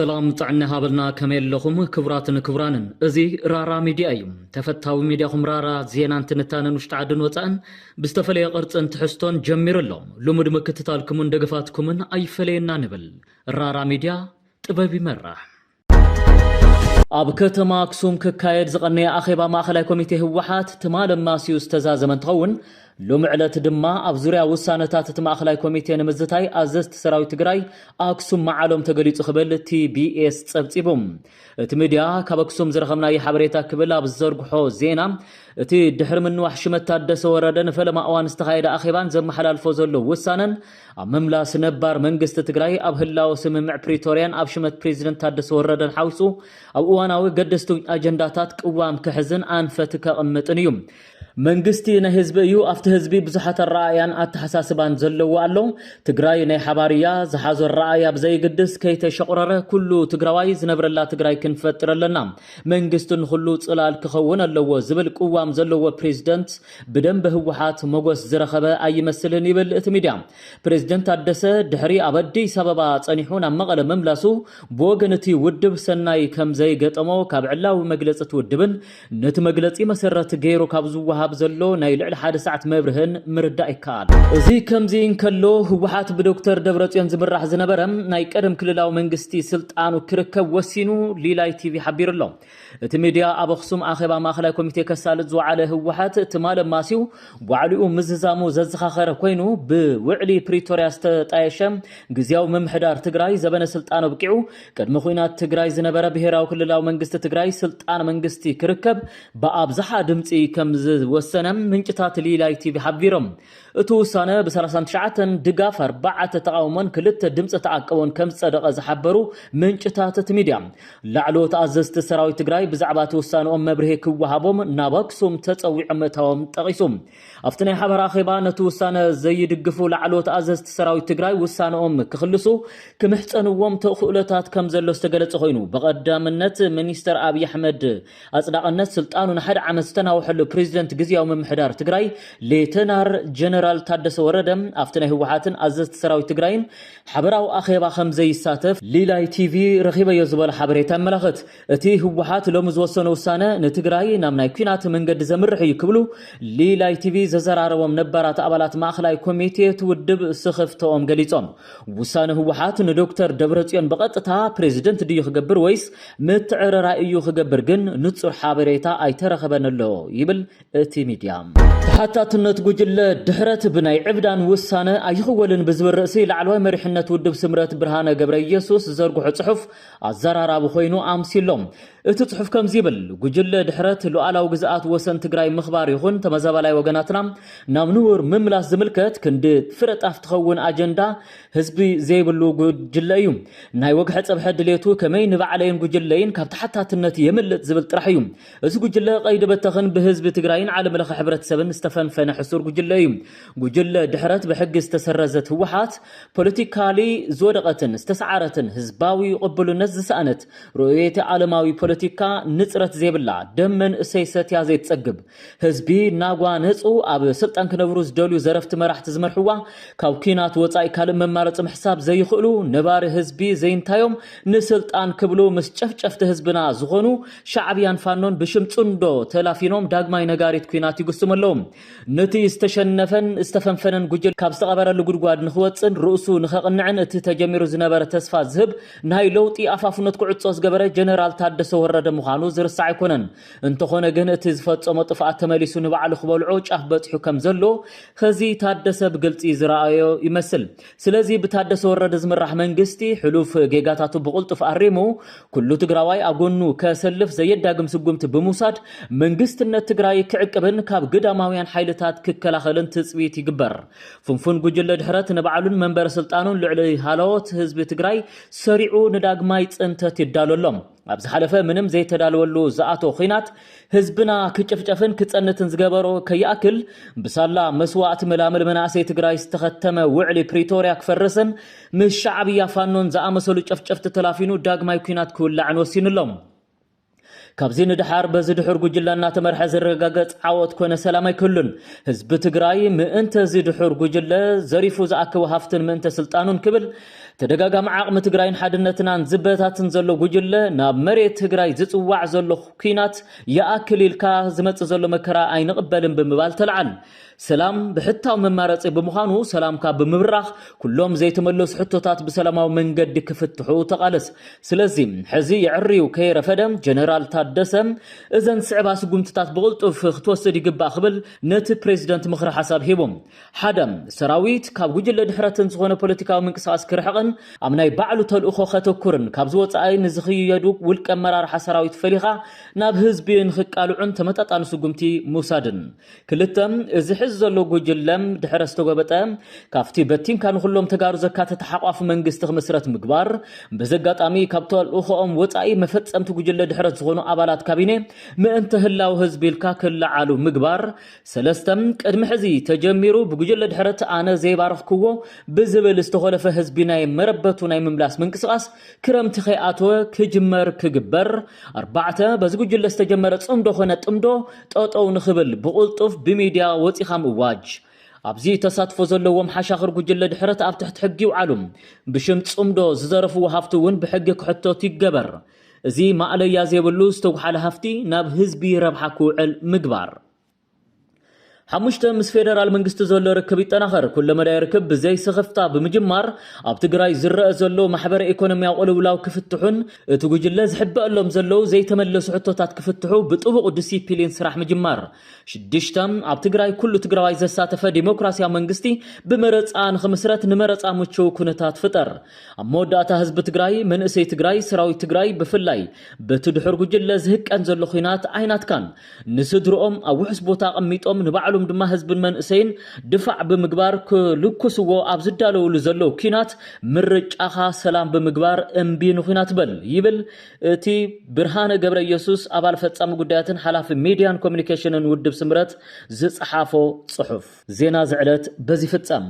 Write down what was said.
ሰላም ጥዕና ሃበልና፣ ከመይ ኣለኹም ክቡራትን ክቡራንን? እዚ ራራ ሚድያ እዩ። ተፈታዊ ሚድያኹም ራራ ዜናን ትንታነን ውሽጢ ዓድን ወፃእን ብዝተፈለየ ቅርፅን ትሕዝቶን ጀሚሩ ኣሎ። ልሙድ ምክትታልኩምን ደገፋትኩምን ኣይፈለየና ንብል። ራራ ሚድያ ጥበብ ይመራሕ። ኣብ ከተማ ኣክሱም ክካየድ ዝቐነየ ኣኼባ ማእኸላይ ኮሚቴ ህወሓት ትማል ኣማስዩ ዝተዛዘመ እንትኸውን፣ ሎሚ ዕለት ድማ ኣብ ዙርያ ውሳነታት እቲ ማእኸላይ ኮሚቴ ንምዝታይ ኣዘዝቲ ሰራዊት ትግራይ ኣክሱም መዓሎም ተገሊጹ ክብል ቲቢኤስ ጸብጺቡ። እቲ ሚድያ ካብ ኣክሱም ዝረኸብናዮ ሓበሬታ ክብል ኣብ ዝዘርግሖ ዜና፣ እቲ ድሕሪ ምንዋሕ ሽመት ታደሰ ወረደ ንፈለማ እዋን ዝተኻየደ ኣኼባን ዘመሓላልፎ ዘሎ ውሳነን ኣብ ምምላስ ነባር መንግስቲ ትግራይ ኣብ ህላወ ስምምዕ ፕሪቶርያን ኣብ ሽመት ፕሬዚደንት ታደሰ ወረደን ሓዊሱ ኣብ እዋናዊ ገደስቲ ኣጀንዳታት ቅዋም ክሕዝን ኣንፈት ከቕምጥን እዩ። መንግስቲ ናይ ህዝቢ እዩ። ኣብቲ ህዝቢ ብዙሓት ኣረኣእያን ኣተሓሳስባን ዘለዎ ኣሎ። ትግራይ ናይ ሓባር እያ። ዝሓዞ ኣረኣእያ ብዘይግድስ ከይተሸቑረረ ኩሉ ትግራዋይ ዝነብረላ ትግራይ ክንፈጥር ኣለና። መንግስቲ ንኹሉ ጽላል ክኸውን ኣለዎ ዝብል ቅዋም ዘለዎ ፕሬዚደንት ብደንበ ህወሓት ሞገስ ዝረኸበ ኣይመስልን ይብል እቲ ሚድያ። ፕሬዚደንት ታደሰ ድሕሪ ኣብ ኣዲስ ኣበባ ጸኒሑ ናብ መቐለ ምምላሱ ብወገን እቲ ውድብ ሰናይ ከም ዘይገጠሞ ካብ ዕላዊ መግለጺ እቲ ውድብን ነቲ መግለጺ መሰረት ገይሩ ካብ ዝወሃብ ዘሎ ናይ ልዕሊ ሓደ ሰዓት መብርህን ምርዳእ ይከኣል። እዚ ከምዚ እንከሎ፣ ህወሓት ብዶክተር ደብረጽዮን ዝምራሕ ዝነበረ ናይ ቀደም ክልላዊ መንግስቲ ስልጣኑ ክርከብ ወሲኑ ሊላይ ቲቪ ሓቢሩ ኣሎ። እቲ ሚድያ ኣብ ኣኽሱም ኣኼባ ማእኸላይ ኮሚቴ ከሳልጥ ዝወዓለ ህወሓት ትማል ኣማስዩ ባዕሊኡ ምዝዛሙ ዘዘኻኸረ ኮይኑ፣ ብውዕሊ ፕሪቶርያ ዝተጣየሸ ግዝያዊ ምምሕዳር ትግራይ ዘበነ ስልጣን ኣብቂዑ፣ ቅድሚ ኲናት ትግራይ ዝነበረ ብሄራዊ ክልላዊ መንግስቲ ትግራይ ስልጣን መንግስቲ ክርከብ ብኣብዝሓ ድምፂ ከም ዝወሰነ ምንጭታት ሊላይ ቲቪ ሓቢሮም። እቲ ውሳነ ብ ሰላሳን ትሽዓተን ድጋፍ፣ ኣርባዕተ ተቓውሞን ክልተ ድምፂ ተዓቀቦን ከም ዝጸደቐ ዝሓበሩ ምንጭታት እቲ ሚድያ፣ ላዕለዎት ኣዘዝቲ ሰራዊት ትግራይ ብዛዕባ እቲ ውሳነኦም መብርሂ ክወሃቦም ናብ ኣክሱም ተጸዊዖም ምእታዎም ጠቒሱ። ኣብቲ ናይ ሓባር ኣኼባ ነቲ ውሳነ ዘይድግፉ ላዕለዎት ኣዘዝቲ ሰራዊት ትግራይ ውሳነኦም ክኽልሱ ክምሕጸንዎም ተኽእሎታት ከም ዘሎ ዝተገለጸ ኮይኑ፣ ብቐዳምነት ሚኒስተር ኣብይ ኣሕመድ ኣጽዳቕነት ስልጣኑ ንሓደ ዓመት ዝተናውሐሉ ፕሬዚደንት ግዝያዊ ምምሕዳር ትግራይ ሌተናር ጀነራል ታደሰ ወረደ ኣብቲ ናይ ህወሓትን ኣዘዝቲ ሰራዊት ትግራይን ሓበራዊ ኣኼባ ከም ዘይሳተፍ ሊላይ ቲቪ ረኺበዮ ዝበሎ ሓበሬታ የመላኽት። እቲ ህወሓት ሎሚ ዝወሰኖ ውሳነ ንትግራይ ናብ ናይ ኲናት መንገዲ ዘምርሕ እዩ ክብሉ ሊላይ ቲቪ ዘዘራረቦም ነባራት ኣባላት ማእኸላይ ኮሚቴ እቲ ውድብ ስኽፍተኦም ገሊጾም። ውሳነ ህወሓት ንዶክተር ደብረጽዮን ብቐጥታ ፕሬዚደንት ድዩ ክገብር ወይስ ምትዕርራይ እዩ ክገብር ግን ንጹር ሓበሬታ ኣይተረኸበን ኣሎ ይብል እቲ ሚድያ። ተሓታትነት ጉጅለ ድሕረት ብናይ ዕብዳን ውሳነ ኣይኽወልን ብዝብል ርእሲ ላዕለዋይ መሪሕነት ውድብ ስምረት ብርሃነ ገብረ ኢየሱስ ዝዘርግሖ ጽሑፍ ኣዘራራቢ ኮይኑ ኣምሲሎም። እቲ ጽሑፍ ከምዚ ይብል፣ ጉጅለ ድሕረት ሉዓላዊ ግዝኣት ወሰን ትግራይ ምኽባር ይኹን ተመዛባላይ ወገናትና ናብ ንቡር ምምላስ ዝምልከት ክንዲ ፍረ ጣፍ ትኸውን ኣጀንዳ ህዝቢ ዘይብሉ ጉጅለ እዩ። ናይ ወግሐ ጸብሐ ድሌቱ ከመይ ንባዕለይን ጉጅለይን ካብ ተሓታትነት የምልጥ ዝብል ጥራሕ እዩ። እዚ ጉጅለ ቀይዲ በተኽን ብህዝቢ ትግራይን ዓለም ለኸ ሕብረተሰብን ዝተፈንፈነ ሕሱር ጉጅለ እዩ። ጉጅለ ድሕረት ብሕጊ ዝተሰረዘት ህወሓት ፖለቲካሊ ዝወደቐትን ዝተሰዓረትን ህዝባዊ ቅብሉነት ዝሰኣነት ርእዮተ ዓለማዊ ፖለቲካ ንጽረት ዘይብላ ደም መንእሰይ ሰትያ ዘይትጸግብ ህዝቢ ናጓነጹ ኣብ ስልጣን ክነብሩ ዝደልዩ ዘረፍቲ መራሕቲ ዝመርሕዋ ካብ ኲናት ወጻኢ ካልእ መማረጺ ምሕሳብ ዘይኽእሉ ነባሪ ህዝቢ ዘይንታዮም ንስልጣን ክብሉ ምስ ጨፍጨፍቲ ህዝብና ዝኾኑ ሻዕብያን ፋኖን ብሽም ጽንዶ ተላፊኖም ዳግማይ ነጋሪት ኲናት ይጉስሙ ኣለዉ። ነቲ ዝተሸነፈን ዝተፈንፈነን ጉጅል ካብ ዝተቐበረሉ ጉድጓድ ንኽወጽን ርእሱ ንኸቕንዕን እቲ ተጀሚሩ ዝነበረ ተስፋ ዝህብ ናይ ለውጢ ኣፋፍኖት ክዕጾ ዝገበረ ጀነራል ታደሰ ወረደ ምዃኑ ዝርሳዕ ኣይኮነን። እንተኾነ ግን እቲ ዝፈጸሞ ጥፍኣት ተመሊሱ ንባዕሉ ክበልዖ ጫፍ በጺሑ ከም ዘሎ ኸዚ ታደሰ ብግልጺ ዝረኣዮ ይመስል። ስለዚ ብታደሰ ወረደ ዝምራሕ መንግስቲ ሕሉፍ ጌጋታቱ ብቕልጡፍ ኣሪሙ ኩሉ ትግራዋይ ኣጎኑ ከሰልፍ ዘየዳግም ስጉምቲ ብምውሳድ መንግስትነት ትግራይ ክዕቅብን ካብ ግዳማውያን ሓይልታት ክከላኸልን ትጽቢት ይግበር። ፍንፉን ጉጅለ ድሕረት ንባዕሉን መንበረ ስልጣኑን ልዕሊ ሃለዎት ህዝቢ ትግራይ ሰሪዑ ንዳግማይ ጽንተት ይዳሎ ኣሎ። ኣብ ዝሓለፈ ምንም ዘይተዳለወሉ ዝኣቶ ኹናት ህዝብና ክጭፍጨፍን ክጸንትን ዝገበሮ ከይኣክል ብሳላ መስዋእቲ መላምል መናእሰይ ትግራይ ዝተኸተመ ውዕሊ ፕሪቶርያ ክፈርስን ምስ ሻዕብያ ፋኖን ዝኣመሰሉ ጨፍጨፍቲ ተላፊኑ ዳግማይ ኲናት ክውላዕን ወሲኑ ኣሎ። ካብዚ ንድሓር በዚ ድሑር ጉጅለ እናተመርሐ ዝረጋገጽ ዓወት ኮነ ሰላም ኣይክህሉን። ህዝቢ ትግራይ ምእንተ እዚ ድሑር ጉጅለ ዘሪፉ ዝኣከቦ ሃፍትን ምእንተ ስልጣኑን ክብል ተደጋጋሚ ዓቕሚ ትግራይን ሓድነትናን ዝበታትን ዘሎ ጉጅለ ናብ መሬት ትግራይ ዝፅዋዕ ዘሎ ኲናት ይኣክል ኢልካ ዝመፅእ ዘሎ መከራ ኣይንቕበልን ብምባል ተልዓል። ሰላም ብሕታዊ መማረፂ ብምዃኑ ሰላምካ ብምብራኽ ኩሎም ዘይተመለሱ ሕቶታት ብሰላማዊ መንገዲ ክፍትሑ ተቓለስ። ስለዚ ሕዚ የዕርዩ ከይረፈደ ጀነራል ታደሰ እዘን ስዕባ ስጉምትታት ብቕልጡፍ ክትወስድ ይግባእ ክብል ነቲ ፕሬዚደንት ምኽሪ ሓሳብ ሂቡ። ሓደ፣ ሰራዊት ካብ ጉጅለ ድሕረትን ዝኾነ ፖለቲካዊ ምንቅስቃስ ክርሕቕን ኣብ ናይ ባዕሉ ተልእኾ ከተኩርን ካብ ዝወፃኢ ንዝኽየዱ ውልቀ ኣመራርሓ ሰራዊት ፈሊኻ ናብ ህዝቢ ንኽቃልዑን ተመጣጣኒ ስጉምቲ ምውሳድን። ክልተ፣ እዚ ሕዚ ዘሎ ጉጅለ ድሕረ ዝተጎበጠ ካብቲ በቲንካ ንኩሎም ተጋሩ ዘካተተ ሓቋፊ መንግስቲ ክምስረት ምግባር፣ በዚ ኣጋጣሚ ካብ ተልእኾኦም ወፃኢ መፈፀምቲ ጉጅለ ድሕረት ዝኾኑ ኣባላት ካቢኔ ምእንተ ህላው ህዝቢ ኢልካ ክለዓሉ ምግባር። ሰለስተ፣ ቅድሚ ሕዚ ተጀሚሩ ብጉጅለ ድሕረት ኣነ ዘይባረኽክዎ ብዝብል ዝተኾለፈ ህዝቢ ናይ መረበቱ ናይ ምምላስ ምንቅስቃስ ክረምቲ ከይኣተወ ክጅመር ክግበር። ኣርባዕተ፣ በዚ ጉጅለ ዝተጀመረ ጽምዶ ኾነ ጥምዶ ጠጠው ንኽብል ብቕልጡፍ ብሚድያ ወጺኻ ምእዋጅ። ኣብዚ ተሳትፎ ዘለዎም ሓሻኽር ጉጅለ ድሕረት ኣብ ትሕቲ ሕጊ ይውዓሉ። ብሽም ጽምዶ ዝዘረፍዎ ሃፍቲ እውን ብሕጊ ክሕተቱ ይገበር። እዚ ማእለያ ዘይብሉ ዝተጉሓለ ሃፍቲ ናብ ህዝቢ ረብሓ ክውዕል ምግባር። ሓሙሽተ፣ ምስ ፌደራል መንግስቲ ዘሎ ርክብ ይጠናኸር። ኩለመዳይ ርክብ ብዘይ ስኽፍታ ብምጅማር ኣብ ትግራይ ዝረአ ዘሎ ማሕበረ ኢኮኖሚያዊ ቅልውላው ክፍትሑን እቲ ጉጅለ ዝሕበአሎም ዘለዉ ዘይተመለሱ ሕቶታት ክፍትሑ ብጥቡቕ ዲሲፕሊን ስራሕ ምጅማር። ሽዱሽተ፣ ኣብ ትግራይ ኩሉ ትግራዋይ ዘሳተፈ ዲሞክራሲያዊ መንግስቲ ብመረፃ ንኽምስረት ንመረፃ ምቹው ኩነታት ፍጠር። ኣብ መወዳእታ ህዝቢ ትግራይ፣ መንእሰይ ትግራይ፣ ሰራዊት ትግራይ ብፍላይ በቲ ድሑር ጉጅለ ዝህቀን ዘሎ ኲናት ኣይናትካን። ንስድርኦም ኣብ ውሑስ ቦታ ኣቐሚጦም ንባዕሎም ድማ ህዝብን መንእሰይን ድፋዕ ብምግባር ክልኩስዎ ኣብ ዝዳለውሉ ዘለዉ ኲናት ምርጫኻ ሰላም ብምግባር እምቢ ንኲናት በል ይብል እቲ ብርሃነ ገብረ ኢየሱስ ኣባል ፈጻሚ ጉዳያትን ሓላፊ ሚድያን ኮሚኒኬሽንን ውድብ ስምረት ዝጸሓፎ ጽሑፍ። ዜና ዝዕለት በዚ ፍጸም።